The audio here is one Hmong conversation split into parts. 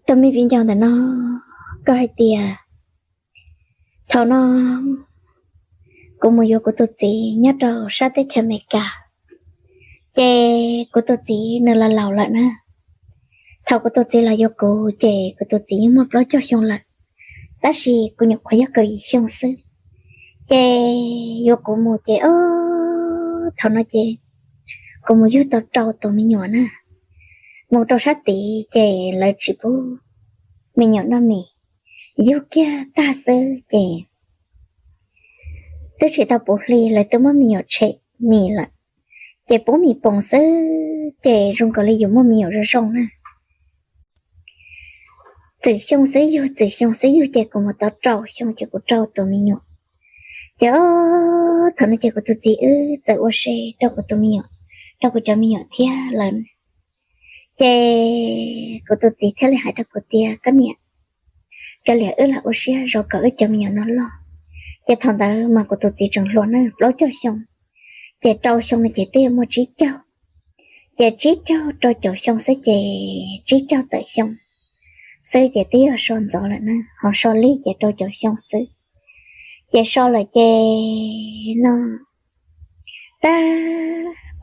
Tus me viv ncaus ntawm no, koj hais tias thaum no kuv mus yuav kuv tus txiv nyob rau sab teb chaws Amelikas, ces kuv tus txiv nws los laus lawm na. Thaum kuv tus txiv los yuav kuv ces kuv tus txiv yeej muaj plaub caug xyoo lawm, tab sis kuv nyuam qhuav yog kaum yim xyoo xwb. Ces yuav kuv mus ces o, thaum no ces kuv mus yug tau rau tus me nyuam na. Mus rau sab tid ces lawv tsis pub me nyuam noj mis, yug kiag tag xwb ces twb tsis tau puv hli lawv twb muab me nyuam tshem mis lawm, ces pub mis poos xwb ces zoo nkaus li yus muaj me nyuam zoo zoo na. Txwm xyoo xwb yug, txwm xyoo xwb yug ces kuv mus tau rau xyoo ces kuv rau tus me nyuam. Ces o, thaum no ces kuv tus txiv wb txawm ua se rau kuv tus me nyuam, rau kuv cov me nyuam thiab lawm. Ces kuv tus txiv thiaj li hais rau kuv tias, koj niam, kav liam wb los ua siab zov kom wb cov me nyuam no loj. Ces thaum ntawd mas kuv tus txiv tseem hluas na, plaub caug xyoo, ces rau xyoo no ces twb yuav muaj tsib caug. Ces tsib caug rau caum xyoo xwb ces tsib caug tawm xyoo xwb ces twb yog so ntxov lawm na, ho so lig ces rau caum xyoo xwb. Ces so lawm ces no tab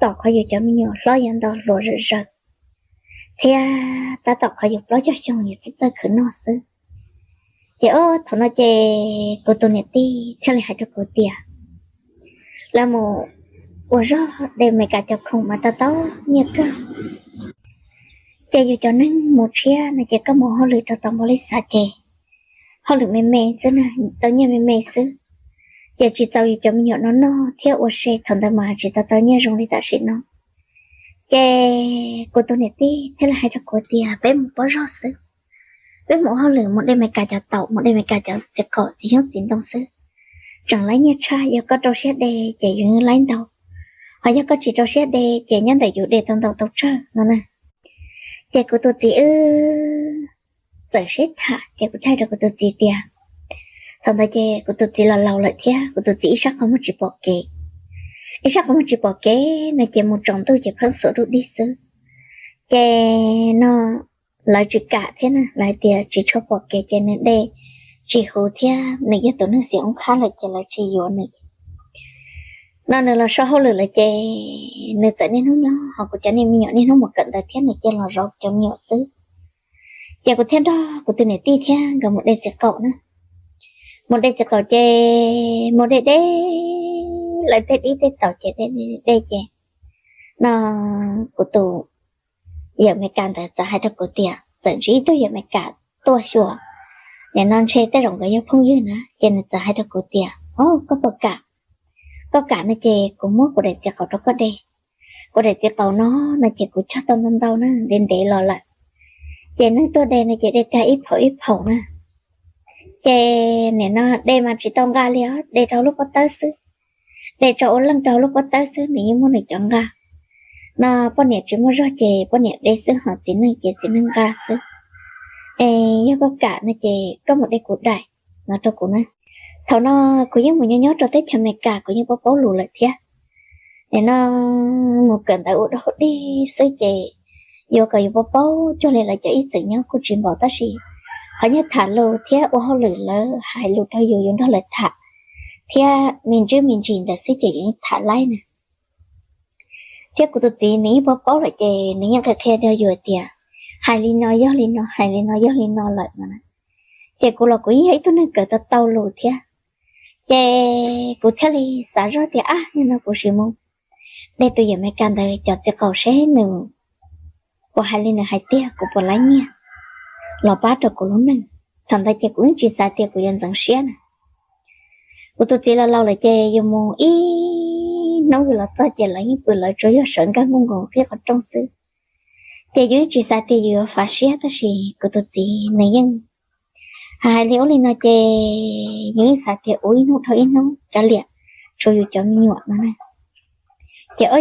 tom qhov yus cov me nyuam hlob yuav ntau hluas zom zaws, thiab tab tom qhov yus plaub caug xyoo yus txawj txawj khwv noj xwb. Ces o, thaum no ces kuv tus niam tij thiaj li hais rau kuv tias, lawv mus ua zog de Amelikas cov khoom mas tau tau nyiaj kawg. Ces yus cov neeg mus tshiab no ces koj mus hauj lwm rau tau npaum li xav ces hauj lwm me me xwb na, tau nyiaj me me xwb. Ces tsis txaus yus cov me nyuam no noj thiab ua se, thaum ntawd mas tsis tau tau nyiaj zoo li tam sim no. Ces kuv tus niam tij thiaj li hais rau kuv tias peb mus pob zog xwb, peb mus hauj lwm mus de Amelikas cov taum, mus de Amelikas cov txiv qaum txiv xyoob txiv ntoo xwb, tseem laib nyiaj tshaj. Yog koj rau siab de ces yus laib ntau, ho yog koj tsis rau siab de ces nyob ntawm yus de tau ntau tau tsawg no na. Ces kuv tus txiv wb txawm sib tham ces kuv thiaj hais rau kuv tus txiv tias, thaum ntawd ces kuv tus txiv los laus lawm thiab kuv tus txiv ib sab qhov muag tsis pom kev, ib sab qhov muag tsis pom kev no ces mus tsaus ntuj ces pheej xuas dub dig xwb. Ces no lawv tsis kam thiab na, lawv hais tias tsis tshua pom kev ces nws de tsis huv thiab nws yog tus neeg xiam oob qhab lawm ces lawv tsis yuav nws. No nws los so hauj lwm lawm ces nws txawm niaj hnub nyob ho kuv cov niag me nyuam niaj hnub mus kawm ntawv thiab nws cia los zov kuv cov me nyuam xwb. Ces kuv thiaj nrog kuv tus niam tij thiab nkawd mus de txiv qaum na. Mus de txiv qaum ces mus de de lawv tej dib tej taum ces de de de ces no kuv tus yawm Amelikas ntawd txawm hais rau kuv tias, txawm ntsib ib tug yawm Amelikas tuaj xyuas, nim no ntshe tej zaum nkawd yog phooj ywg na, ces nws txawm hais rau kuv tias, o, koj puas kam? Koj kam no ces kuv muab kuv daim txiv qaum rau koj de. Kuv daim txiv qaum no no ces kuv cog tau ntau ntau na, ntev ntev los lawm. Ces neeg tuaj de no ces de tag ib phaum ib phaum na. Ces nim no de mas tsis tau nqa li os, de rau lub pob tawb xwb. De tso ua leej rau lub pob tawb xwb, nws yeej muaj nws cov nqa. No poj niam tsis muaj zog ces poj niam de xwb, ho txiv neej ces txiv neej nqa xwb. Es yog koj kam no ces koj mus de kuv daim no rau kuv na. Thaum no kuv yeej mus nyob nyob rau teb chaws Amelikas, kuv yeej paub paub lus lawm thiab. Es no mus kawm ntawv ua dog dig xwb ces yuav kom yus paub paub cuag li lawv cov ib txwm nyob kuj tsis npaum, tab sis qhov nyob tham lus thiab ua hauj lwm lawv hais lus rau yus, yus nrog lawv tham thiab me ntsis me ntsis ntawd xwb ces yus yeej tham laib na. Thiab kuv tus txiv nws yeej paub paub lawm ces nws yeej qhia qhia rau yus tias hais li no yog li no, hais li no yog li no lawm no. Ces kuv los kuv yeej yog ib tug neeg kawm tau tau lus thiab. Ces kuv thiaj li xav zoj tias, ab, yog no kuv sim mus de tus yawm Amelikas ntawd cov txiv qaum seb nws puas hais li nws hais tiag, kuv puas laib nyiaj los pab rau kuv lub neej. Thaum ntawd ces kuv yeej tsis xav tias kuv yuav ntxeev siab na. Kuv tus txiv los laus lawm ces yus mus ib hnub yus los txog ces lawv yeej pw, lawv tsuas yog sawv nkag nkuj nkoos qib qhov rooj xwb. Ces yus yeej tsis xav tias yus yuav fav siab, tab sis kuv tus txiv nws yeej hais li ub li no ces yus yeej xav tias ua ib hnub dhau ib hnub kav liam, tshuav yus cov me nyuam no na. Ces o,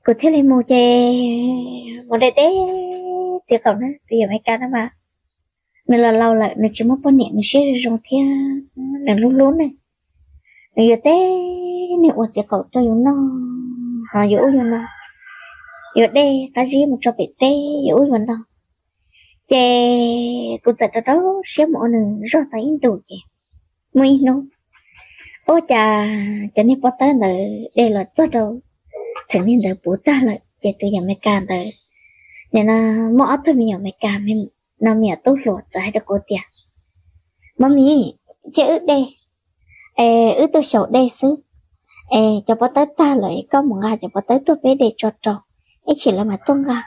kuv thiaj li mus ces mus de de txiv qaum na, tus yawm Amelikas no mas nws los laus lawm, nws tsis muaj poj niam, nws siab zoo zoo thiab nws hlub hlub neeg. Nws yuav teb, nws ua txiv qaum rau yus noj, ho yuav ub yuav no, yuav dej qab zib mus tso pem teb, yuav ub yuav no. Ces kuv txawm rau rau siab mus ua nws zog tau ib ntus ces muaj ib hnub, ua cas cov niag pob tawb ntawd de los txog rau theem niag ntawd puv tag lawm ces tus yawm Amelikas ntawd, nim no muaj ob tug me nyuam Amelikas, no me nyuam tub hluas txawm hais rau kuv tias, Mami, cia wb de, es wb tuaj xyaum de xwb, es cov pob tawb tag lawm koj mus nqa cov pob tawb tuaj peb de tso rau, ib chim lawv mam tuaj nqa.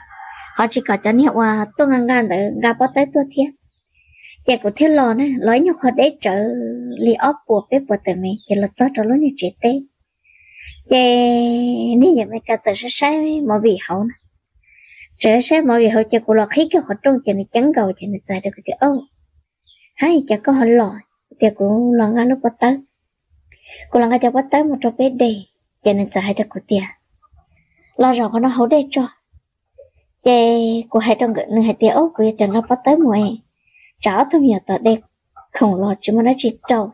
Ho tsis kom cov niag uas tuaj nqa nqa ntawd nqa pob tawb tuaj thiab. Ces kuv thiaj los na, los ib nyuag qhov deb tsawv li ob puas peb puas tawm mev ces los txog rau lub niag tsev teb. Ces niag yawm Amelikas txawm saib saib movie hauv na, txawm saib movie hauv ces kuv los qhib kiag qhov rooj ces nws ceeb nkaus ces nws txawm hais rau kuv tias, Au, hais cas koj ho los? Kuv tias, Kuv los nqa lub pob tawb, kuv los nqa cov pob tawb mus rau peb de. Ces nws txawm hais rau kuv tias, Los zaum qhov no haus dej tso. Ces kuv hais rau nws hais tias, Au, kuv yuav ras nqa pob tawb mus, tsam ob tug me nyuam tom de khoom los tsis muaj dab tsi rau,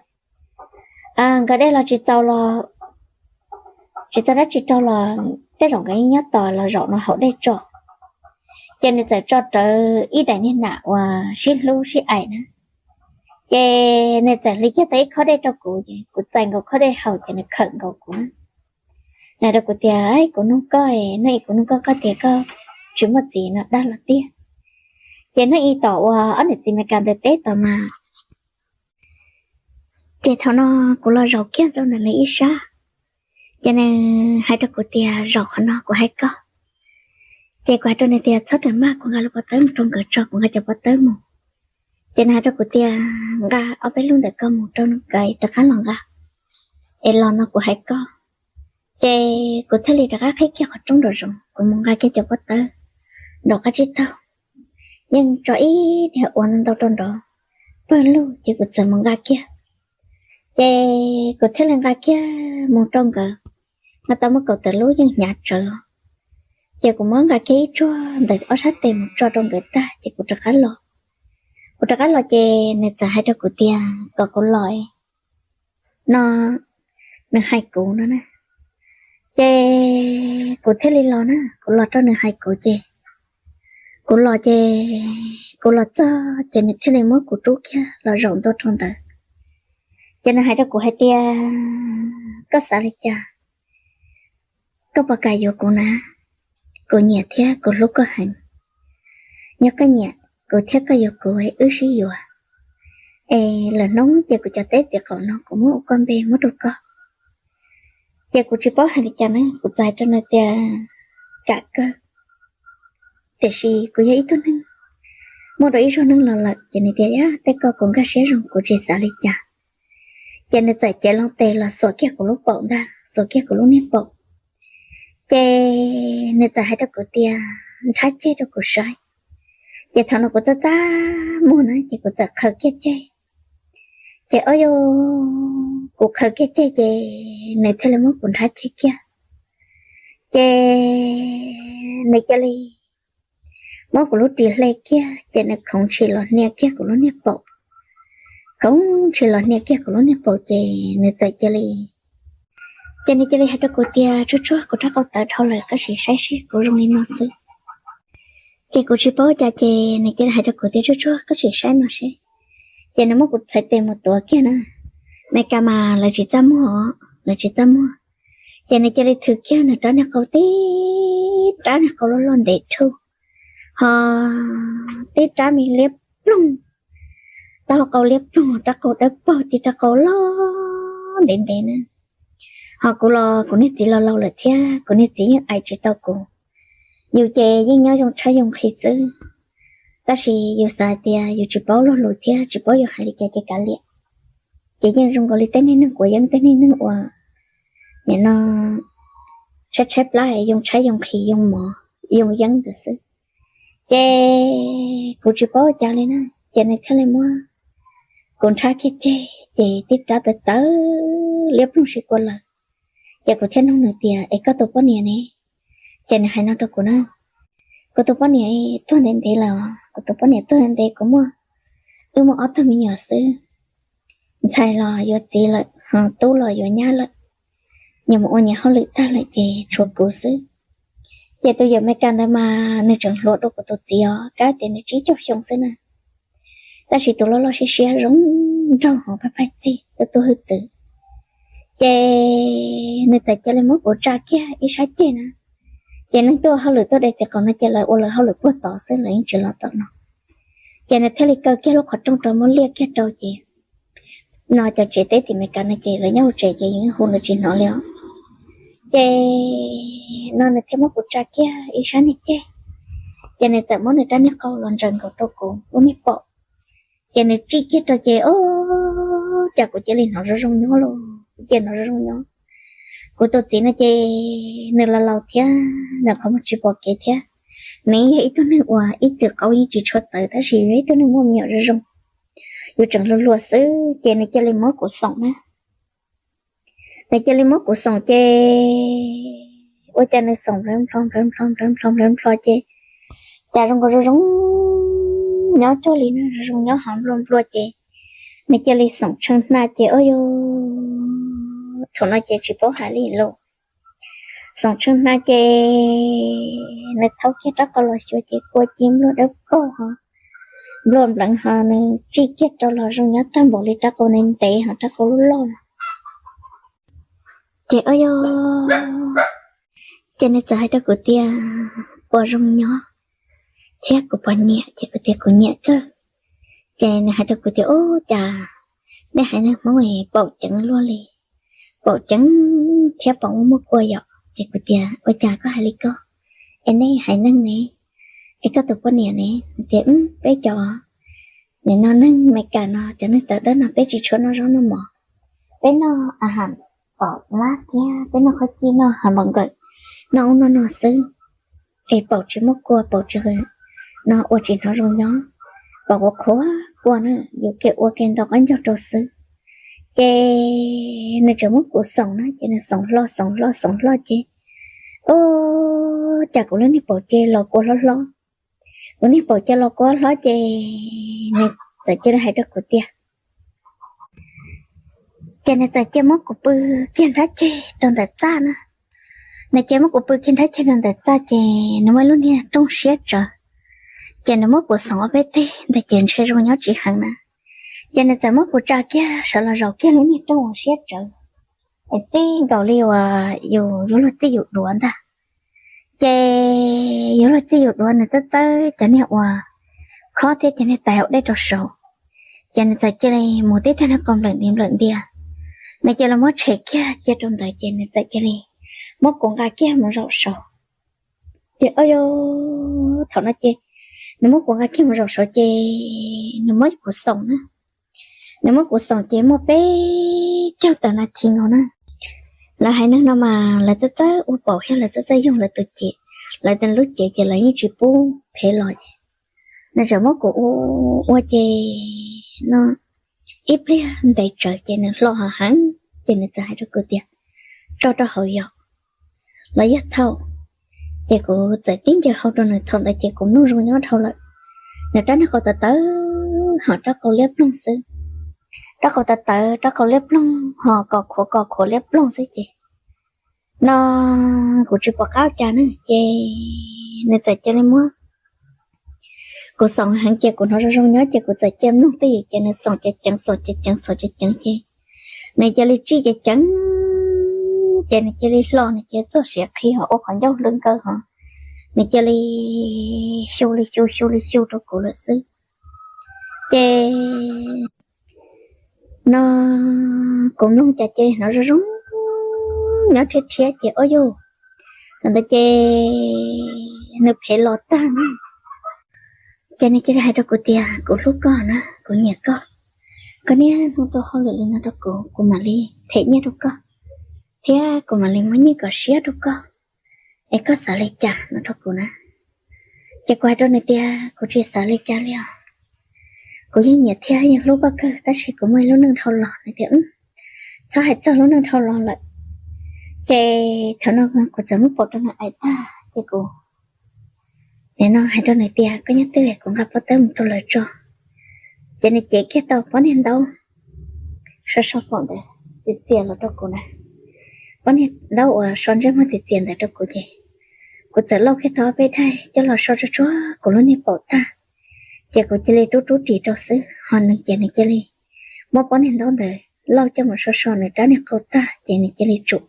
nkawd de los tsis txaus los tsis tau dab tsi rau los tej zaum nkawd yeej nyob tos, los zaum no haus dej tso. Ces nws txawm tso rawv ib daim niag nam uas sib hlub sib aim na, ces nws txawm hliv kiag tau ib khob dej rau kuv, ces kuv txais nkaus khob dej haus ces nws khawm nkaus kuv na. Nws hais rau kuv tias, Kuv nug koj, hnub ib kuv nug koj, koj tias koj tsis muaj txiv no dag los tiag. Ces hnub ib tom uas ob niam txiv Amelikas ntawd teb tod mas, ces thaum no kuv los zaum kiag rau ntawm nws ib sab, ces nws hais rau kuv tias, Zaum qhov no kuv hais koj. Ces kuv hais rau nws tias, Txhob rawm maj, kuv nqa lub pob tawb mus rau nkawd tso, kuv nqa cov pob tawb mus. Ces nws hais rau kuv tias, Nqa ob peb lub ntawm koj mus rau nkawd rov qab los nqa, es los no kuv hais koj. Ces kuv thiaj li rov qab qhib kiag qhov rooj nraum zoov, kuv mus nqa kiag cov pob tawb nraum qab tsib taug. Yeej tso ib niag uas ntau ntau rau nrov pawg lug ces kuv txawm mus nqa kiag. Ces kuv thiaj li nqa kiag mus rau nkawd, nqa tau muaj kaum tawm lub yeej hnyav tsawv. Ces kuv muab nqa kiag ib tsuag ntawm ob sab tes mus tso rau nkawd tag ces kuv rov qab los. Kuv rov qab los ces nws txawm hais rau kuv tias kom kuv los no, nws hais kuv no na. Ces kuv thiaj li los na, kuv los rau nws hais kuv ces, kuv los ces, kuv los txog ces nws thiaj li muab kuv rub kiag los zaum ntua rau ntawd. Ces nws hais rau kuv hais tias, Koj xav li cas? Koj puas kam yuav kuv na? Kuv nyiam thiab kuv hlub koj heev. Yog koj nyiam, kuv thiab koj yuav kuv, wb sib yuav. Es lwm hnub ces kuv cov teb txiv qaum no kuv muab ua koj npe muab rau koj. Ces kuv tsis paub hais li cas na, kuv txawm hais rau nws tias, Kam kawg, tiam sis kuv yog ib tug neeg muaj dua ib zaug neeg los lawm. Ces nws tias, Yog tej ko kuv nkag siab zoo, kuv tsis xav li cas. Ces nws txawm cev loo tes los xuas kiag kuv lub paum ntag, xuas kiag kuv lub niag paum. Ces nws txawm hais rau kuv tias, Nrhab ceg rau kuv saib. Ces thaum no kuv txaj txaj muag na ces kuv txawm qhaws kiag ceg. Ces o yog kuv qhaws kiag ceg ces nws thiaj li muab kuv nrhab ceg kiag. Ces nws cia li muab kuv lub ris hle kiag ces nws khoov ntshis los hnia kiag kuv lub niag paum. Khoov ntshis los hnia kiag kuv lub niag paum ces nws txawm cia li, ces nws cia li hais rau kuv tias, Tsuag tsuag, kuv rab qau tawv dhau lawm, koj sim saib seb, kuv zoo li no xwb. Ces kuv tsis paub cas ces nws cia li hais rau kuv tias, Tsuag tsuag, koj sim saib no seb. Ces nws muab kuv txhais tes mus tuav kiag na. Meskas mas lawv tsis txaj muag os, lawv tsis txaj muag. Ces nws cia li thws kiag nws rab niag qau, tib rab niag qau loj loj ntev thuj, ho tib rab me liab ploog, taub hau qau liab ploog, rab qau dawb paug, tib rab qau loj ntev ntev na. Ho kuv los kuv niag txiv laus laus lawm thiab, kuv niag txiv yeej aim tsis tau kuv. Yus ces yeej nyob zoo tshaib zoo nqhis xwb, tab sis yus xav hais tias yus tsis paub lo lus thiab tsis paub yuav hais li cas ces kav liam. Ces yeej zoo nkaus li tej niag neeg quav yeeb, tej niag neeg uas nim no tshaib tshaib plab, yoo tshaib yoo nqhis, yoo mov yoo yeeb ntawd xwb. Ces kuv tsis paub ua cas li na, ces nws thiaj li muab kuv nrhab kiag ceg ces tib rab tawv tawv liab ploog sib kua lawm. Ces kuv thiaj nug nws tias, Es koj tus poj niam ne? Ces nws hais no rau kuv na, Kuv tus poj niam tuag ntev ntev lawm, kuv tus poj niam tuag ntev, kuv muaj, wb muaj ob tug me nyuam xwb. Ntxhais los yuav txiv lawm, ho tub los yuav nyab lawm. Nyias mus ua nyias hauj lwm tag lawm ces tshuav kuv xwb. Ces tus yawm Amelikas ntawd mas nws tseem hluas dua kuv tus txiv os, kab tias nws tsib caug xyoo xwb na. Tab sis tus loj loj siab siab zoo nraug hos pab pab txig tuaj tuaj hwj txwv. Ces nws txawm cia li muab kuv tsa kiag ib sab ceg na. Ces neeg tuaj hauj lwm tuaj de txiv qaum no ces lawv ua lawv hauj lwm puag tod xwb, lawv yeej tsis los tom no. Ces nws thiaj li kaw kiag lub qhov rooj rau muab liaj kiag rau ces no cov tsev teb tim Amelikas no ces lawv nyob hauv tsev ces yeej hu lawv tsis hnov li os. Ces no nws thiaj muab kuv tsa kiag ib sab niag ceg. Ces nws txawm muab nws rab niag qau los ntsaws nkaus rau kuv lub niag paum. Ces nws tsij kiag rau ces o, cas kuv cia li hnov zoo zoo nyob lauj, kuv cia li hnov zoo zoo nyob. Kuv tus txiv no ces nws laus laus thiab nws qhov muag tsis pom kev thiab. Nws yog ib tug neeg uas ib txwm qau yeej tsis tshua tawv tab sis yog ib tug neeg muaj me nyuam zoo zoo, yus tseem hluas hluas xwb ces nws cia li muab kuv xoom na. Nws cia li muab kuv xoom ces ua cas nws xoom nplawv nplho nplawv nplho nplawv nplho nplawv nplho ces cas zoo nkaus zoo zoo nyob cuag li no, zoo zoo nyob hov nplua nplua ces nws cia li xoom tshee hna ces o yog thaum no ces tsis paub hais li lauj. Xoom tshee hna ces nws thau kiag rab qau los xyuas ces kua ci nplua dawb paug hos nplua npleev hos nws tsij kiag rau los zoo nyob tag npaum li rab qau ntev ntev hos rab qau loj loj no. Ces o yog, ces nws txawm hais rau kuv tias puas zoo nyob thiab kuv puas nyiam ces kuv tias kuv nyiam kawg. Ces nws hais rau kuv tias ub cas nej haiv neeg Hmoob paum ceev luaj li, paum ceev thiab paum muaj muaj kua yom. Ces kuv tias ua cas koj hais li ko, es nej haiv neeg ne, es koj tus poj niam ne? Tias peb cov, nim no neeg Amelikas no cov neeg tawv dawb no peb tsis tshua noj zaub noj mov, peb noj a has pom lab thiab peb noj qhob cij noj ha npam nkawm, noj ub noj no xwb. Es paum tsis muaj kua, paum tsis, no ua tsis hnov zoo nyob, paum qhuav qhuav kua na, yus kev ua kev ntaus qaub ncaug rau xwb. Ces nws tseem muab kuv xoom na ces nws xoom hlo xoom hlo xoom hlo ces ub, cas kuv lub niag paum ces los kua hlob hlob. Kuv niag paum ces los kua hlob ces nws txawm cia li hais rau kuv tias, ces nws txawm cia muab kuv pw kiag nrab ceg rau ntawm txaj na. Nws cia muab kuv pw kiag nrab ceg rau ntawm txaj ces nws muaj ib lub niag rooj siab tsawv. Ces nws muab kuv xoom ob peb teg ntawd ces ntshe zoo nyob tsis heev na. Ces nws txawm muab kuv tsa kiag sawv los zaum kiag lub niag rooj uas siab tsawv, es txij nkaus li uas yus yuav luag txij yus duav ntag. Ces yuav luag txij yus duav nws txawb txawb cov niag uas khob thiab cov niag tais hauv dej rau saud. Ces nws txawm cia li mus tib tag niag qau nplawm ntias nplawm ntias, nws cia li muab tshem kiag cia rau ntawd ces nws txawm cia li muab kuv nqa kiag mus zaum saud. Ces o yog, thaum no ces nws muab kuv nqa kiag mus zaum saud ces nws muab kuv xoom na. Nws muab kuv xoom ces muaj peb caug tawm nas this nkaus na. Lawv haiv neeg no mas lawv txawj txawj ua paum thiab lawv txawj txawj yoog lawv tus cev, lawv tus lub cev ces lawv yeej tsis pub phem los ces nws tseem muab kuv ua ua ces no ib pliag ntev tsawv ces nws hlo heev ces nws txawm hais rau kuv tias tso rau hauv yom, los yog thauj. Ces kuv txawm tib ncaws hau rau nws, thaum ntawd ces kuv mloog zoo nyob dhau lawm. Nws rab niag qau tawv tawv hos rab qau liab ploog xwb, rab qau tawv tawv rab qau liab ploog hos kos khuav kos khuav liab ploog xwb ces no kuv tsis pom qab ua cas ne ces nws txawm cia li muab kuv xoom heev ces kuv hnov zoo zoo nyob ces kuv txawm cia mloog twj ywm ces nws xoom ceev ceev xoom ceev ceev xoom ceev ceev ces nws cia li tsij ceev ceev ces nws cia li hlo, nws cia li txog siav qhi hos ua qhov ncauj hlwb nkawg hos nws cia li xyu li xyu xyu li xyu rau kuv lawm xwb. Ces no kuv mloog cas cia li hnov zoo zoo nyob rhiab rhiab ces ob yug, thaum ntawd ces nws phem los tag na. Ces nws cia li hais rau kuv tias kuv hlub koj na, kuv nyiam koj, koj niaj hnub tuaj hauj lwm li no rau kuv, kuv mam li them nyiaj rau koj thiab kuv mam li muab nyiaj kom siab rau koj, es koj xav li cas no rau kuv na. Ces kuv hais rau nws tias kuv tsis xav li cas li os, kuv yeej nyiam thiab yeej hlub koj kawg tab sis kuv muaj ib lub neej dhau los. Nws tias txhob hais txog lub neej dhau los lawm. Ces thaum no kuv txawm muab paum rau nws aim tag ces kuv nim no hais rau nws tias koj nyob twj kuv nqa pob tawb mus rau lawv tso. Ces nws cev kiag tau pob niag ntaub so so paum ntawd txias txias los rau kuv na, pob niag ntaub uas so ntsej muag txias txias ntawd rau kuv ces Kuv txawm lauj kiag tau ob peb daim coj los so tsuag tsuag kuv lub niag paum tag, ces kuv cia li rub rub ris rau xwb, ho nws ces nws cia li muab pob niag ntaub ntawd lauj coj mus so so nws rab niag qau tag ces nws cia li tsum.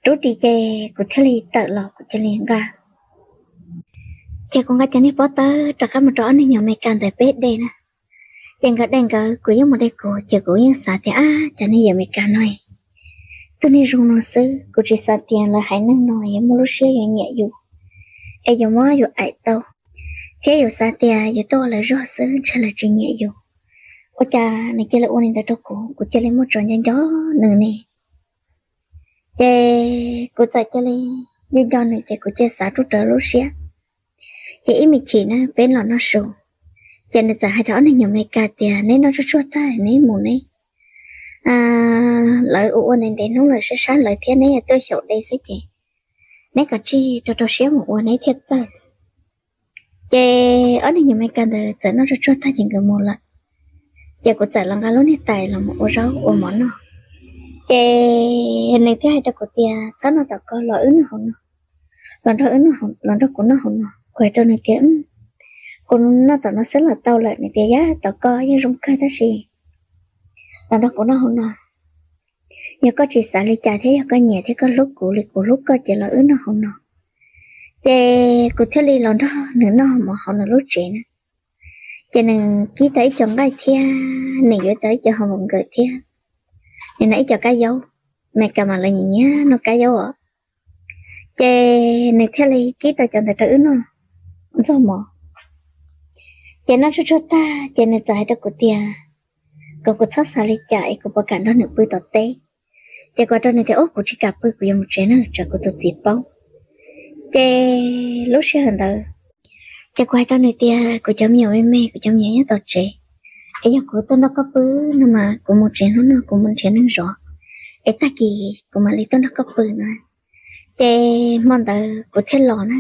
Rub ris ces kuv thiaj li tawm los kuv cia li nqa, ces kuv nqa cov niag pob tawb rov qab mus rau ob niag nyuam Amelikas ntawd peb de na. Ces nkawd de nkawd, kuv yeej mus de kuv, ces kuv yeej xav tias ab, cov niag yawm Amelikas no tug niag zoo no xwb, kuv tsis xav tias lawv haiv neeg no yuav muaj lub siab yuav nyiam yus, es yuav muab yus aim tau, thiab yus xav tias yus tuaj ua lawv zog xwb ntshe lawv tsis nyiam yus. Ua cas nws cia li ua li ntawd rau kuv, kuv cia li muaj tso nco nco nws ne. Ces kuv txawm cia li nco nco nws ces kuv cia li xav rub rawv lub siab. Ces ib me chim na peb los noj su, ces nws txawm hais rau ob niag nyuam Amelikas tias neb noj tsuag tsuag tag neb mus neb, lawv ua ua ntev ntev hnub lawm sab sab lawv thiab neb yuav tuaj xyaum de xwb ces neb kom tsij rau rau siab mus ua neb thiaj txawj. Ces ob niag nyuam Amelikas ntawd txawm noj tsuag tsuag tag ces nkawd mus lawm. Ces kuv txawm los nqa lub niag tais los mus ua zaub ua mov noj. Ces nws thiaj hais rau kuv tias txhob noj tom ko los wb noj hauv no, los nrog wb noj, los nrog kuv noj hauv no. Kuv hais rau nws tias kuv noj tom no xwb los tau lawm. Nws tias yog tom ko yeej zoo kawg tab sis los nrog kuv noj hauv no, yog koj tsis xav li cas thiab yog koj nyiam thiab koj hlub kuv li kuv hlub koj ces los wb noj hauv no. Ces kuv thiaj li los nrog nws noj mov hauv nws lub tsev na. Ces nws kib tau ib co nqaij thiab nws yuav tau ib co hau nkaum nkawm thiab, nws noj ib co kab yaub, Amelikas mas lawv nyiam nyiam noj kab yaub os. Ces nws thiaj li kib tau cov ntawd rau wb noj ntxuag mov. Ces noj tsuag tsuag tag ces nws txawm hais rau kuv tias kom kuv txhob xav li cas es kuv puas kam nrog nws pw tom teb. Ces kuv hais rau nws tias ub, kuv tsis kam pw, kuv yuav mus tsev na, tsam kuv tus txiv paub. Ces lub sij hawm ntawd ces kuv hais rau nws tias kuv cov me nyuam me me, kuv cov me nyuam nyob tom tsev, es yog kuv tuaj nrog koj pw no mas kuv mus tsev hnub no kuv mus nrhiav neeg zov, es tag kis kuv mam li tuaj nrog koj pw no. Ces hmo ntawd kuv thiaj los na.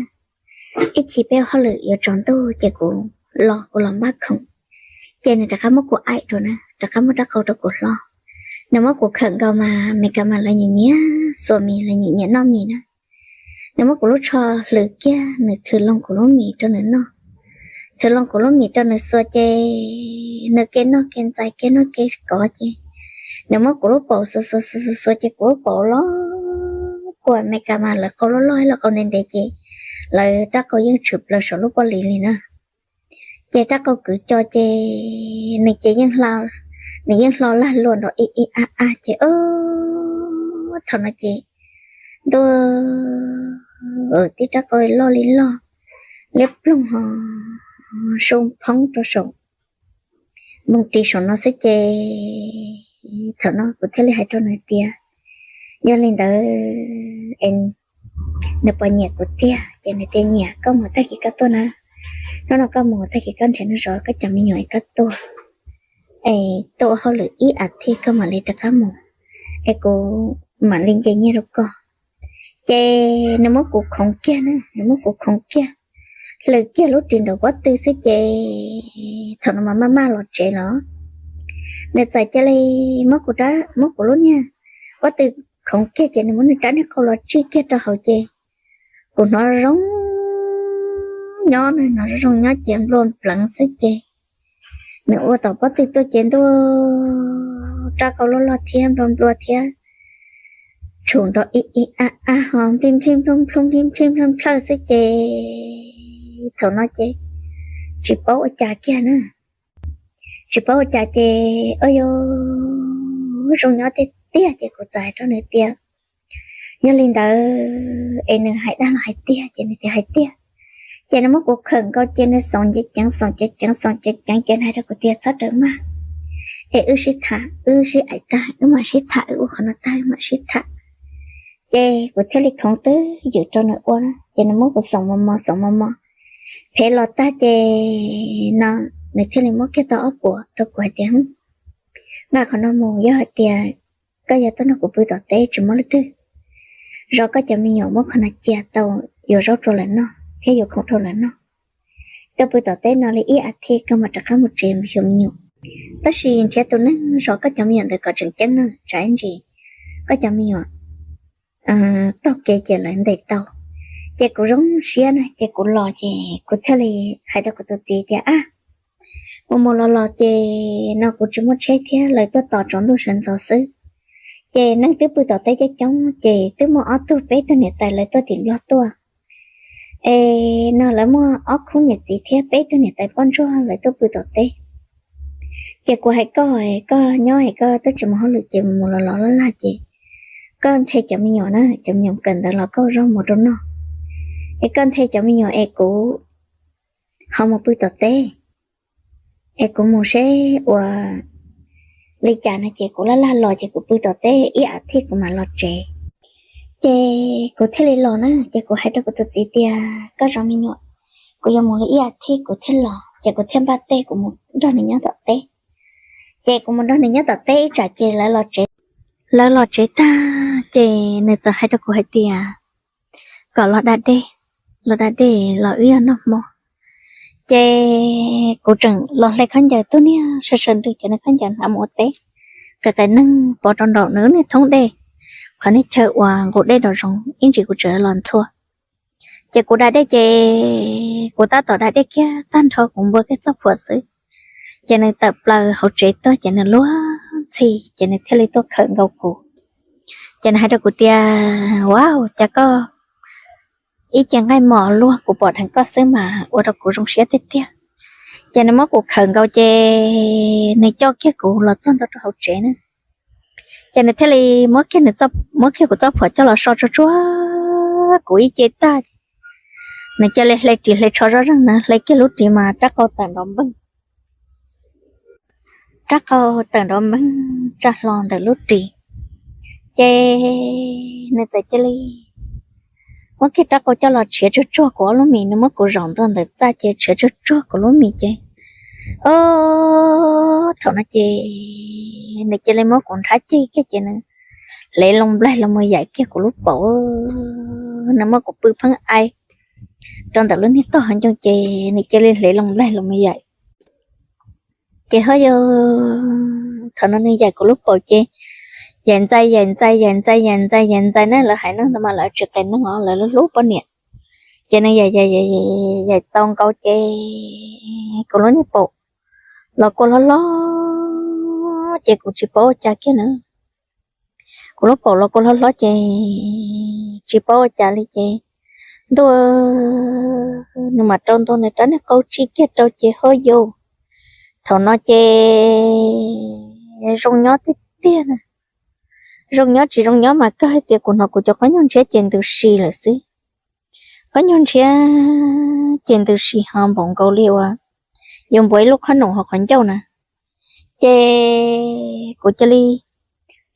Ib chim peb ua hauj lwm yuav tsaus ntuj ces kuv los, kuv los npaj khoom, ces nws rov qab muab kuv aim rau na, rov qab muab rab qau rau kuv hlo. Nws muab kuv khawm nkaus mas Amelikas mas lawv nyiam nyiam xuas mis, lawv nyiam nyiam noj mis na. Nws muab kuv lub tsho hlwv kiag, nws thws loo kuv lub mis rau nws noj, thws loo kuv lub mis rau nws xuas ces nws kev noj kev ntxais, kev noj kev kov ces nws muab kuv lub paum xuas xuas xuas xuas xuas ces kuv lub paum loj, kuv Amelikas mas lawv qau loj loj los qau ntev ntev ces lawv rab qau yeej tshwm plaws saum lub pob lis li na. Ces rab qau kwv co ces nws ces yeej, nws yeej hlo laj luam nrov ib ib ab ab ces thaum no ces ntuj, tib rab qau loj li loj, liab ploog ho su phoob rau saum, mus ris saum no xwb ces thaum no kuv thiaj li hais rau nws tias yog li ntawd es nws puas nyiam kuv tiag, ces nws tias nyiam, koj mus tag kis koj tuaj na, hnub no koj mus tag kis koj nrhiav neeg zov koj cov me nyuam es koj tuaj, es tuaj ua hauj lwm ib as thiv koj mam li rov qab mus, es kuv mam li nce nyiaj rau koj. Ces nws muab kuv khoov kiag na, nws muab kuv khoov kiag, hlwv kiag lub ris nraum pob tw xwb ces thaum no mas maj maj los tsev los, nws txawm cia li muab kuv, muab kuv lub niag pob tw khoov kiag ces nws muab nws rab niag qau los tsij kiag rau hauv ces kuv hnov zoo nyob, hnov zoo nyob ces nplua pleev xwb ces nws ua tom pob tw tuaj ces ntuj, rab qau loj loj thiab nplua nplua thiab tshum nrov ib ib ab ab ho nplij nplij nploj nploj nplij nplij nploj nplawj xwb ces thaum no ces tsis paub ua cas kiag na. Tsis paub ua cas ces ua zoo nyob tiag tiag ces kuv txawm hais rau nws tias yog li ntawd es nws hais dag los hais tiag ces nws tias hais tiag. Ces nws muab kuv khawm nkaus ces nws xoom ceev ceev xoom ceev ceev xoom ceev ceev ces nws hais rau kuv tias txhob rawm maj, es wb sib tham, wb sib aim tag wb mam sib tham, wb ua qhov no tag wb mam sib tham. Ces kuv thiaj li khoov twj ywm rau nws ua na ces nws muab kuv xoom mos mos xoom mos mos, phem los tag ces no nws thiaj li muab kiag tau ob puas rau kuv hais tias nqa qhov no mus, yog hais tias koj yuav tuaj nrog kuv pw tom teb tsis muaj leej twg, zov koj cov me nyuam muab qhov no cia tau yuav zaub rau lawv noj thiab yuav khoom rau lawv noj. Koj pw tom teb no li ib as thiv koj mam rov qab mus tsev xyuas me nyuam, tab sis nrhiav tus neeg zov koj cov me nyuam ntawd kom tseem ceeb na, tsam ib ntsis koj cov me nyuam taug kev ces lawv ntes tau. Ces kuv zoo siab na, ces kuv los ces kuv thiaj li hais rau kuv tus txiv tias, Ab, mus mus los los ces no kuv tsis muaj tsheb thiab, lawv tuaj tos tsaus ntuj sawv ntxov xwb. Ces neeg twb pw tom teb coob coob, ces twb muaj ob tug peb tug niam tais lawv tuaj tim Nplog tuaj. Es no lawv muaj ob khub niam txiv thiab peb tug niam tais poj ntsuag lawv tuaj pw tom teb. Ces kuv hais koj, koj nyob es koj twb tsis mus hauj lwm ces mus los los laj laj ces koj nthe cov me nyuam na, cov me nyuam kawm ntawv los koj ua zaub mov rau noj. Es koj nthe cov me nyuam es kuv ho mus pw tom teb, es kuv mus seb ua li cas no ces kuv laj laj los ces kuv pw tom teb ib as thiv kuv mam los tsev. Ces kuv thiaj li los na, ces kuv hais rau kuv tus txiv tias, Koj zov me nyuam, kuv yuav mus li ib as thiv kuv thiaj los. Ces kuv thiaj npaj tej kuv mus nrog nws nyob tom teb. Ces kuv mus nrog nws nyob tom teb ib tsam ces lawv los tsev. Lawv los tsev tag ces nws txawm hais rau kuv hais tias kom los da dej, los da dej los wb yuav noj hmo. Ces kuv tseem los hle khaub ncaws, tub niag sawv sawv nrws cov niag khaub ncaws hnav mus ua teb, qis qis neeg pov rau nraum nws lub niag thoob dej, qhov niag chaw uas nqus dej nraum zoov ib ntsis kuv tseem los ntxhua. Ces kuv da dej ces kuv tab tom da dej kiag tag nrho kuv npua kiag txoj phuam xwb, ces nws tawm plaws hauv tsev tuaj ces nws luag ntxhi ces nws thiaj li tuaj khawm nkaus kuv. Ces nws hais rau kuv tias, Ua cas koj ib ce nqaij mos luaj, kuv pom dheev koj xwb mas ua rau kuv zoo siab tiag tiag. Ces nws muab kuv khawm nkaus ces nws coj kiag kuv los txog ntua rau hauv tsev na. Ces nws thiaj li muab kiag kuv txoj phuam coj los so tsuag tsuag kuv ib ce tag. Nws cia li hle ris hle tsho zoj zeeg na, hle kiag lub ris mas rab qau tawm nrov npeeg, rab qau tawm nrov npeeg tsa hlo ntawm lub ris. Ces nws txawm cia li muab kiag rab qau coj los tshiav tsuag tsuag kuv ob lub mis, nws muab kuv zaum ntua ntawm txaj ces tshiav tsuag tsuag kuv lub mis ces, o, thaum no ces nws cia li muab kuv nrhab ceg kiag ces nws hlev loo nplaig los mus yaim kiag kuv lub paum. Nws muab kuv pw pheej ai rau ntawm lub niag tog hav ncoo ces nws cia li hlev loo nplaig los mus yaim. Ces ho yog thaum no nws yaim kuv lub paum ces yaim ntxais yaim ntxais yaim ntxais yaim ntxais yaim ntxais na, lawv haiv neeg ntawd mas lawv tsis qes neeg os, lawv hlub poj niam. Ces nws yaim yaim yaim txaus nkaus ces kuv lub niag paum los kua hlob hlob ces kuv tsis paub ua cas kiag na. Kuv lub paum los kua hlob hlob ces tsis paub ua cas li ces ntuj, nws mam rau ntua nws rab niag qau tsij kiag rau ces ho yus. Thaum no ces zoo nyob tiag tiag na. Zoo nyob tsis zoo nyob mas kawg hais tias kuv hnov kuv cov qab nyuag ntshiab ces ntws si lawm xwb. Qab nyuag ntshiab ces ntws si ho npaum nkaus li uas yus npuav ib lub qhob noom hauv qhov ncauj na. Ces kuv cia li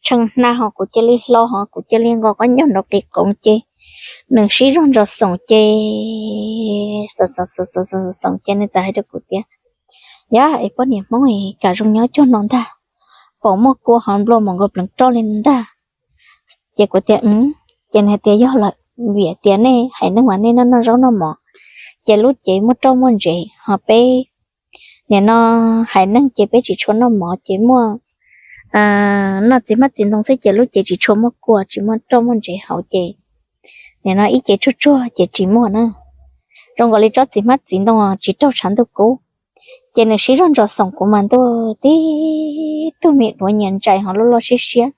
tshee hna ho kuv cia li hlo ho kuv cia li nqos qab nyuag nrov qis qoov ces nws sib zog ntsos xoom ces xoom ces nws txawm hais rau kuv tias, Yog es poj niam Hmoob es kam zoo nyob cuag no ntag, paum muaj kua ho nplua mus nkaus pleev roj li ntag. Ces kuv tias, Ces nws hais tias, Yog lawm, vim tias nej haiv neeg mas nej noj noj zaub noj mov, ces lub cev muaj roj muaj ntsev, ho peb nim no haiv neeg ces peb tsis tshua noj mov ces muaj noj txiv hmab txiv ntoo xwb ces lub cev tsis tshua muaj kua tsis muaj roj muaj ntsev haus ces nim no ib ce tsuag tsuag ces tsis muaj na. Zoo nkaus li tsob txiv hmab txiv ntoo tsis raug tshav ntuj kub. Ces nws sib zog ntsos xoom kuv mas ntuj, tib tug me duav nyias ntsais ho loj loj siab siab,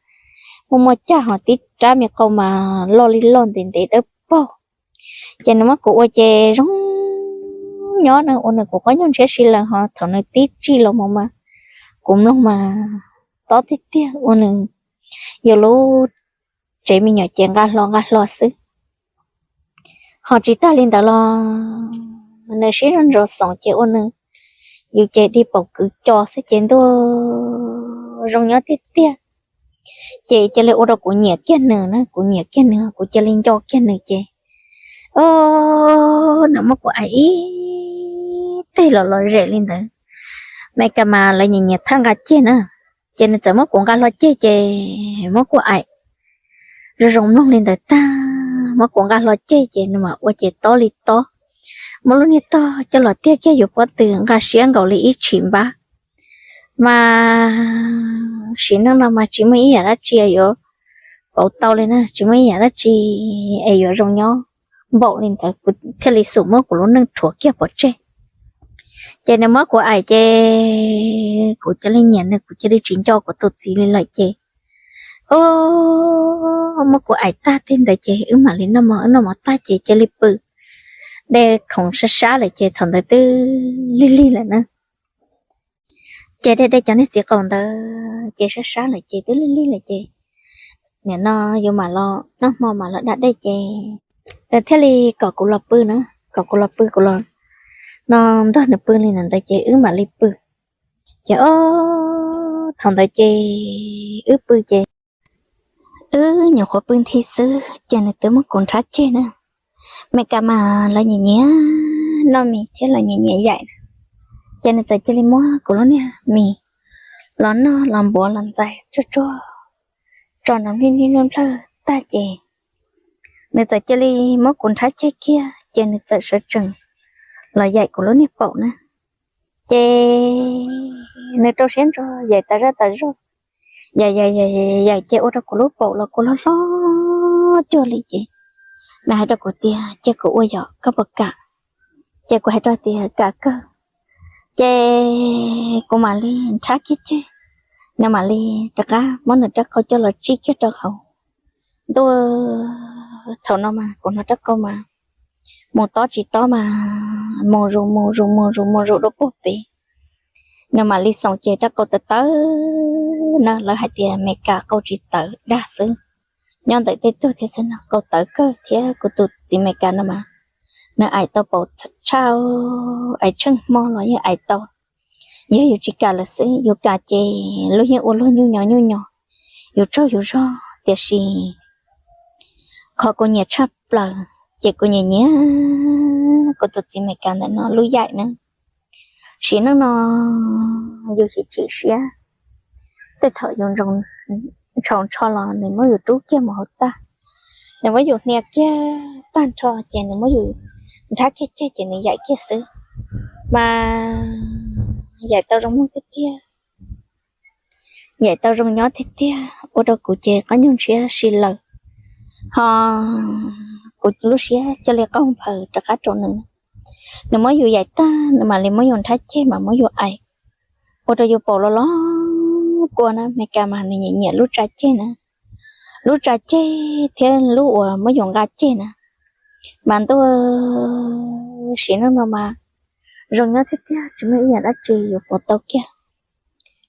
muaj muaj cag ho tib rab me qau mas loj li loj ntev ntev dawb paug. Ces nws muab kuv ua ces zoo nyob na, ua nws kuv qab nyuag ntshiab si lawm ho thaum nws tib tsij los mus mas kuv mloog mas tob tiag tiag, ua nws yus lub tsev me nyuam ces nqa hlo nqa hlo xwb. Ho tsis tag li ntawd los nws sib zog ntsos xoom ces ua nws yus ces dig paum kwv co xwb ces ntuj, zoo nyob tiag tiag. Ces cia li ua rau kuv nyiam kiag nws na, kuv nyiam kiag nws, kuv cia li nco kiag nws ces, o, nws muab kuv aim ib teg los lom zem li ntawd. Mes kas mas lawv nyiam nyiam thaj nqa ceg na, ces nws txawm muab kuv nqa hlo ceg ces muab kuv aim zoo zoo mloog li ntawd tag, muab kuv nqa hlo ceg ces nws mam ua ces tob li tob. Muab lub niag tog coj los tiag kiag yus pob tw nqa siab nkaus li ib tshim npab. Mas sim neej no mas tsis muaj ib yam dab tsi yuav pauv tau li na, tsis muaj ib yam dab tsi es yuav zoo nyob npaum li ntawd kuv thiaj li xum muab kuv lub neej rhuav kiag pov tseg. Ces nws muab kuv aim ces kuv cia li nyiam nws, kuv cia li tsis nco kuv tus txiv li lawm ces, o, muab kuv aim tag tej ntawd ces wb mam li noj mov, wb noj mov tag ces cia li pw. Dej khoov sab sab lawm ces thaum ntawd twb lig lig lawm na. Ces dej dej cov niag txiv qaum ntawd ces sab sab lawm ces twb lig lig lawm ces nim no yus mam los noj hmo mam los da dej ces nws thiaj li kom kuv los pw na, kom kuv los pw, kuv los no nrog nws pw li ntawd ces wb mam li pw. Ces o, thaum ntawd ces wb pw ces wb nyuam qhuav pw nthi xwb ces nws twb muab kuv nrhab ceg na. Meskas mas lawv nyiam nyiam noj mis thiab lawv nyiam nyiam yaim. Ces nws txawm cia li muab kuv lub niag mis los noj los npuav los ntxais tsuag tsuag tso nrov nplij nplij nplawg tag ces nws txawm cia li muab kuv nrhab ceg kiag ces nws txawm sawv tsees los yaim kuv lub niag paum na. Ces nws rau siab ntso yaim tas zaj tas zog, yaim yaim yaim yaim ces ua rau kuv lub paum los kuj loj hlob cuag li ces nws hais rau kuv tias, Cia kuv ua yom, koj puas kam? Ces kuv hais rau tias, Kam kawg. Ces kuv mam li nrhab kiag ceg, nws mam li rov qab muab nws rab qau coj los tsij kiag rau hauv ntuj. Thaum no mas kuv hnov rab qau mas mus tob tsis tob mas mus zus mus zus mus zus mus zus dua puag pem. Nws mam li xoom ces rab qau tawv tawv na, lawv hais tias Meskas qau tsis tawv dag xwb, nyob ntawm tej tug thiab xwb no qau tawv kawg thiab kuv tus txiv Meskas no mas nws aim tau paum tshaj, aim tsheej hmo los yeej aim tau. Yog yus tsis kam lawm xwb, yus kam ces luag yeej ua luag nyuj nyos nyuj nyos, yus tsaug yus zog. Tiam sis qhov kuv nyiam tshaj plaws ces kuv nyiam nyiam kuv tus txiv Meskas ntawm no lub yaim na. Sim neej no yus chim chim siab, tej thaum yus ntshaus ntsho los nws muab yus rub kiag mus hauv txaj, nws muab yus hnia kiag tag nrho ces nws muab yus nrhab kiag ceg ces nws yaim kiag xwb. Mas yaim tau zoo mloog tiag tiag, yaim tau zoo nyob tiag tiag, ua rau kuv ces qab nyuag ntshiab si lawm, ho kuv lub siab cia li qaug nphaws rov qab rau nws. Nws muab yus yaim tag nws mam li muab yus nrhab ceg mam muab yus aim, ua rau yus paum los los kua na. Meskas mas nws nyiam nyiam lub tsa ceg na, lub tsa ceg thiab lub uas muab yus nqa ceg na. Mas ntuj, sim neej no mas zoo nyob tiag tiag tsis muaj ib yam dab tsi yuav pov tau kiag.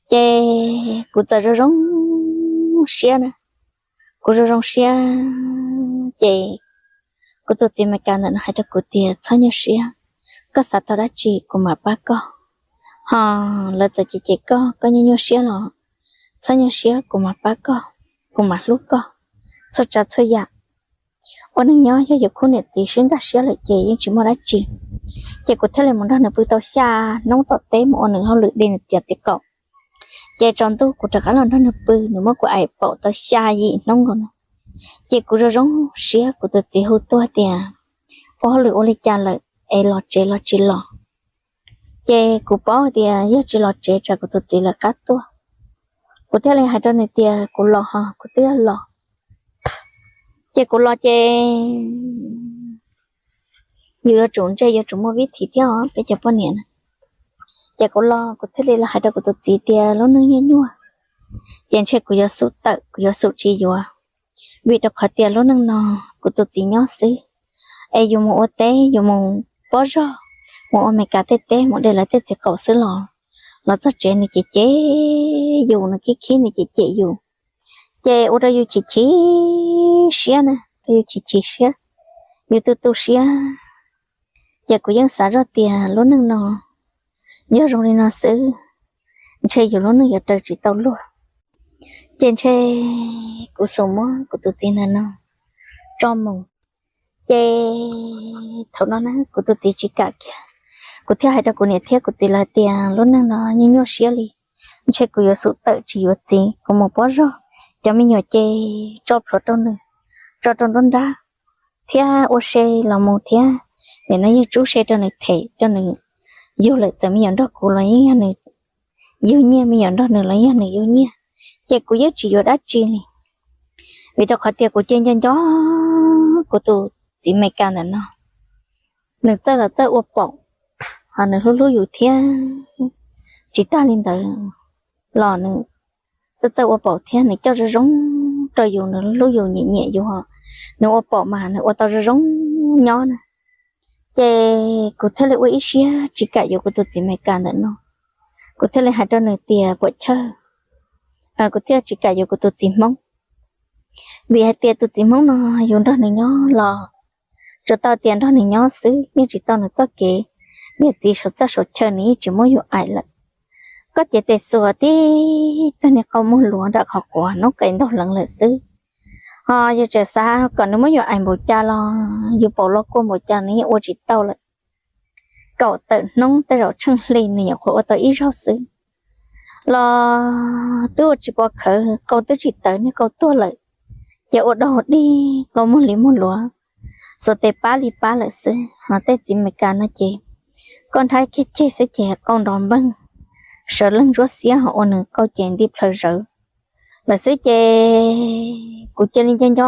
Ces kuv txawm zoo zoo siab na, kuv zoo zoo siab ces kuv tus txiv Meskas ntawm no hais rau kuv tias, Txhob nyuaj siab, koj xav tau dab tsi kuv mam pab koj. Ho lawv txawm cem cem koj, koj nyuaj nyuaj siab los txhob nyuaj siab, kuv mam pab koj, kuv mam hlub koj txhua tsav txhua yam. Ua neej nyob yog yus khub niam txiv sib nkag siab lawm ces yeej tsis muaj dab tsi. Ces kuv thiaj li mus nrog nws pw tau xya hnub tom teb mus ua nws hauj lwm de nws cov txiv qaum. Ces tsaus ntuj kuv rov qab los nrog nws pw, nws muab kuv aim paum tau xya yim hnub nkaus no. Ces kuv zoo zoo siab, kuv tus txiv hu tuaj tias, Ua hauj lwm ua li cas lawm es los tsev los tsis los? Ces kuv paub tias yog tsis los tsev tsam kuv tus txiv lawv qab tuaj. Kuv thiaj li hais rau nws tias, Kuv los ho, kuv twb los. Ces kuv los ces yus yuav tsum ntse, yuav tsum muaj vib thim thiab os peb cov poj niam na. Ces kuv los kuv thiaj li los hais rau kuv tus txiv tias lub neej nyuaj nyuaj, ces ntshe kuv yuav xum tawm, kuv yuav xum tsis yuav, vim rau qhov tias lub neej no kuv tus txiv nyob xwb, es yus mus ua teb, yus mus pob zog, mus ua Meskas tej teb, mus de lawv tej txiv qaum xwb los, los txog tsev nws cem cem yus, nws khib khib nws cem cem yus. Ces ua rau yus chim chim siab na, rau yus chim chim siab, yus tu tu siab. Ces kuv yeej xav zoj tias lub neej no yog zoo li no xwb, ntshe yus lub neej yuav raws tsis tau luag. Ces ntshe kuv xum muab kuv tus txiv ntawm no tso mus. Ces thaum no na kuv tus txiv tsis kam kiag, kuv thiaj hais rau kuv niam thiab kuv txiv lawv tias lub neej no nyuaj nyuaj siab li, ntshe kuv yuav xum tawm tsis yuav txiv, kuv mus pob zog, cov me nyuam ces tso plhuav rau nws, tso rau nruab nrab, thiab ua se los mus thiab, nim no yeej tsub se rau nws them rau nws yug lawm, txawm me nyuam nrog kuv los yeej yog nws yug nyiaj, me nyuam nrog nws los yog nws yug nyiaj, ces kuv yeej tsis yuav dab tsi li. Vim rau qhov tias kuv cia nco nco kuv tus txiv Amelikas ntawm no, nws txawj los txawj ua paum, ho nws hlub hlub yus thiab. Tsis tag li ntawd los nws txawj txawj ua paum thiab, nws coj zoo zoo rau yus, nws hlub yus nyiam nyiam yus, nws ua paum mas nws ua tau zoo zoo nyob na. Ces kuv thiaj li ua ib siab tsis kam yuav kuv tus txiv Amelikas ntawm no. Kuv thiaj li hais rau nws tias puam chawj, kuv thiaj tsis kam yuav kuv tus txiv Hmoob, vim hais tias tus txiv Hmoob no yus nrog nws nyob los tsuas tau tias nrog nws nyob xwb, yeej tsis tau nws txoj kev niam txiv saum txaj saum chaw, nws yeej tsis muab yus aim lawm. Koj cev tes xuas tib tug niag qau muag luav nram qhov quav, noob qes ntaug leev lawm xwb. Ho yus tseem xav kom nws muab yus aim npaum cas los yus paum los kua npaum cas nws yeej ua tsis tau lawm. Kaum tawm hnub tej zaum tsheej hli nws nyuam qhuav ua tau ib zaug xwb los twb ua tsis pov khawv, qau twb tsis tawv, niag qau tuag lawm. Ces ua dog dig qau muag li muag luav, xuas tes pab li pab lawm xwb. Ho tej txiv Amelikas no ces koj nrhab kiag ceg xwb ces qau nrov npeeg, sawv leeg ntsuab xiab, ho ua nws qau ces nti plhaw zawv lawm xwb. Ces kuv cia li nco nco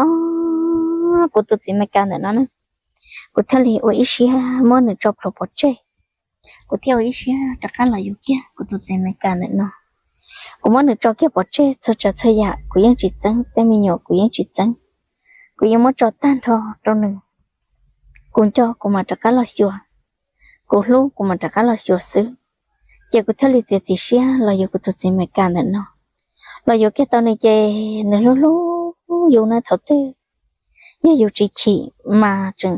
kuv tus txiv Amelikas ntawm no na, kuv thiaj li ua ib siab muab nws tso plhuav pov tseg. Kuv thiaj ua ib siab rov qab los yuav kiag kuv tus txiv Amelikas ntawm no. Kuv muab nws tso kiag pov tseg txhua tsav txhua yam, kuv yeej tsis txeeb tej me nyuam, kuv yeej tsis txeeb. Kuv yeej muab tso tag nrho rau nws. Kuv nco kuv mam rov qab los xyuas, kuv hlub kuv mam rov qab los xyuas xwb. Ces kuv thiaj li txiav txim siab los yuav kuv tus txiv Amelikas ntawm no. Los yuav kiag tau nws ces nws hlub hlub yus na thaum twg. Yog yus tsis chim mas tseem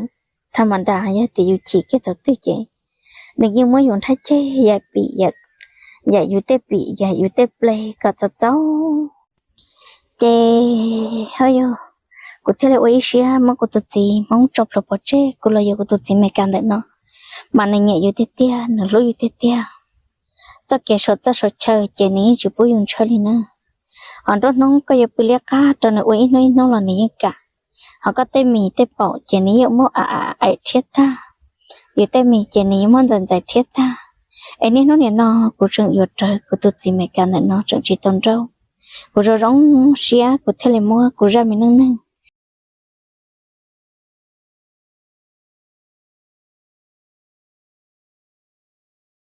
thaj mas nras, yog tias yus chim kiag thaum twg ces nws yeej muab yus nrhab ceg yam pim, yam yus tej pim yam yus tej ple kom txaus txaus. Ces ho yog kuv thiaj li ua ib siab muab kuv tus txiv Hmoob tso plhuav pov tseg, kuv los yuav kuv tus txiv Amelikas ntawm no, mas nws nyiam yus tiag tiag, nws hlub yus tiag tiag. Txoj kev saum txaj saum chaw ces nws yeej tsis pub yus ntshaw li na. Ho nruab hnub koj yuav pw liab qab rau nws ua ib hnub ib hnub los nws yeej kam. Ho koj tej mis tej paum ces nws yeej muab aim rhiab tag, yus tej mis ces nws yeej muab ntxais ntxais rhiab tag. Es niaj hnub nim no kuv tseem yuav rawv kuv tus txiv Amelikas ntawm no tseem tsis tau nrauj. Kuv zoo zoo siab kuv thiaj li muab kuv zaj me neej neeg